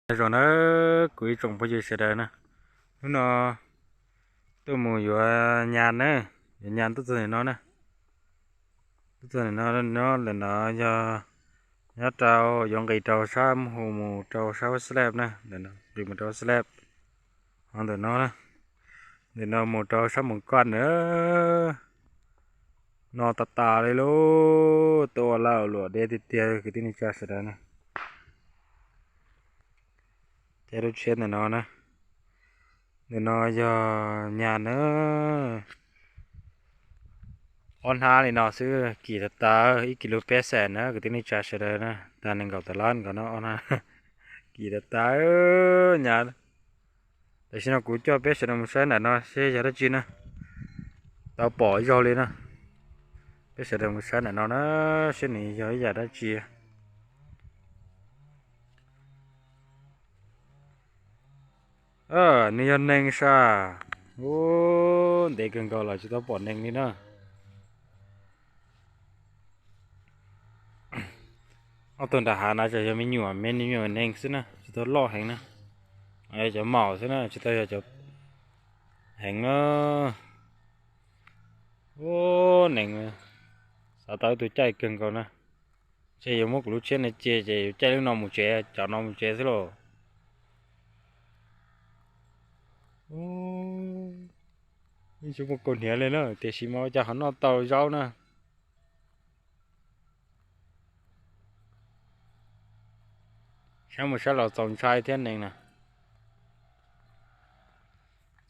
Nyob zoo na, kuv ib tsoom phooj ywg sawv daws na, hnub no tuaj mus yuav nyas na, yuav nyas tuaj txog ntawm no na, tuaj txog ntawm no, ntawm no yog nyob rau yuav nqis rau sab Muaj Hu mus rau sab West Slab na, nqis mus rau West Slab, ho ntawm no na, ntawm no mus rau sab Moos Koj na. No tas tas li lauj, tuaj ua laj ua luam deb tiag tiag kwv tij neej tsa sawv daws na. Caij lub tsheb ntawm no na, ntawm no yog nyas na. Ob hnab li no xwb kim tas tas, ib kis lus peb xees na kwv tij neej tsa sawv daws na, tag nees nkaum tawm lab nkaus no ob hnab, kim tas tas nyas. Tam sim no kuv coj peb sawv daws mus saib nram no seb yog dab tsi na, tau pom ib zaug li na. Peb sawv daws mus saib nram no na, seb nws yog ib yam dab tsi. Nws yog nees sas. Ub, ntev kawg nkaus los tsis tau pom nees li na. Ob tug nram hav no ces yog me nyuam, me nyuam nees xwb na, tsis tau loj heev na. Cov maum xwb na, tsis tau yog cov heev na. Ub, nees, xav tau ib tug caij kawg nkaus na. Ntshe yuav muab kuv lub tsheb no cia ces yuav caij lub no mus tsev, cov no mus tsev xwb lauj. Yeej tsis muaj kaus hniav li na, tiam sis mas ua cas ho noj tau zaub na. Saib mus saib los txaus ntshai thiab nees na.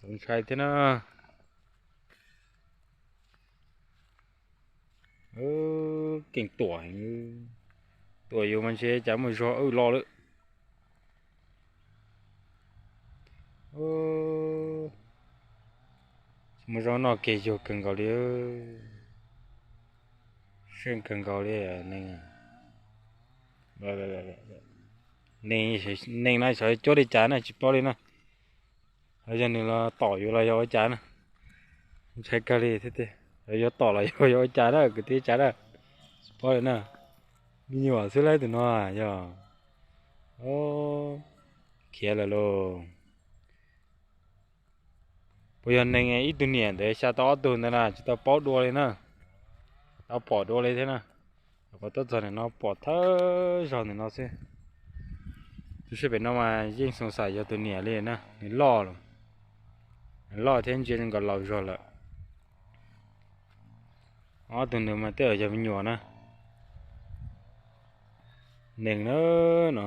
Txaus ntshai thiab na. Keej tuam heev, tuam yus mas ntshe cas muaj zog wb lo lawm. Muaj zog noj kiag yug kawg nkaus li, seej kawg nkaus li. Nees, nees no xyov cuab li cas na tsis paub li na. Yog nws los tom yus los yog ua cas na, ntshai kawg li thiab tiag. Yuav tom los yog ua cas na kwv tij neej tsa na, tsis paub li na. Me nyuam xwb lauj, tus no yog khiav lawm lauj. Puas yog nees ib tug niam ntawd xya tau ob tug ntawd na, tsis tau paub dua li na, tsis tau pom dua li thiab na. Qhov tuaj txog ntawm no pom thawj zaug ntawm no xwb. Tus sab pem no mas yeej xoo xaim yog tus niam li na, nws loj lawm, nws loj thiab ntsia zoo nkaus laus zog lawm. Ob tug ntawd mas tej zaum yog me nyuam na. Nees na no,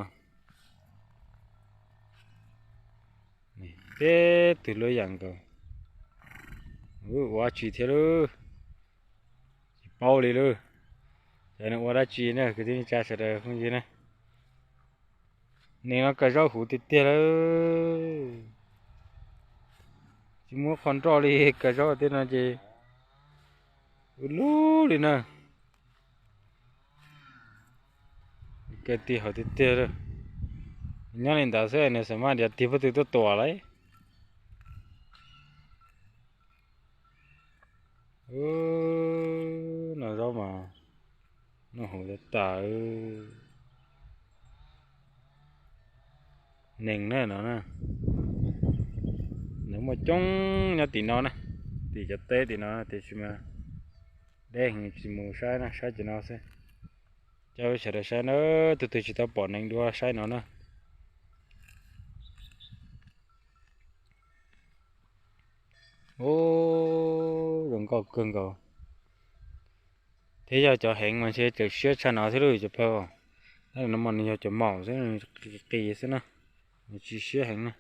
peb tug lub yam nkaus, ua dab tsi thiab lauj, tsis paub li lauj. Xyov nws ua dab tsi na kwv tij neej tsa sawv daws phooj ywg na. Nees no kawg zaub huv tiag tiag lauj, tsis muab qhov nroj li, kawg zaub tej no ces ua lub li na. Kawg ti hauv tiag tiag lauj. Nyob li ntawd xwb nws xav mas tias tig pob tw tuaj tuam lauj. No zaub mas noj huv tas tas. Nees na no na, nws muaj coob nyob tim no na, tim cov teb tim no tiam sis mas deb heev tsis mus saib na, saib cov no xwb. Coj peb sawv daws saib na, tus twg tsis tau pom nees dua saib no na. Ub, zoo nkauj kawg nkaus. Thiab yog cov heev mas ntshe tseem siab tshaj no thiab lauj cov pawg. Tab sis no mas nws yog cov maum xwb, qis qis xwb na, nws tsis siab heev na.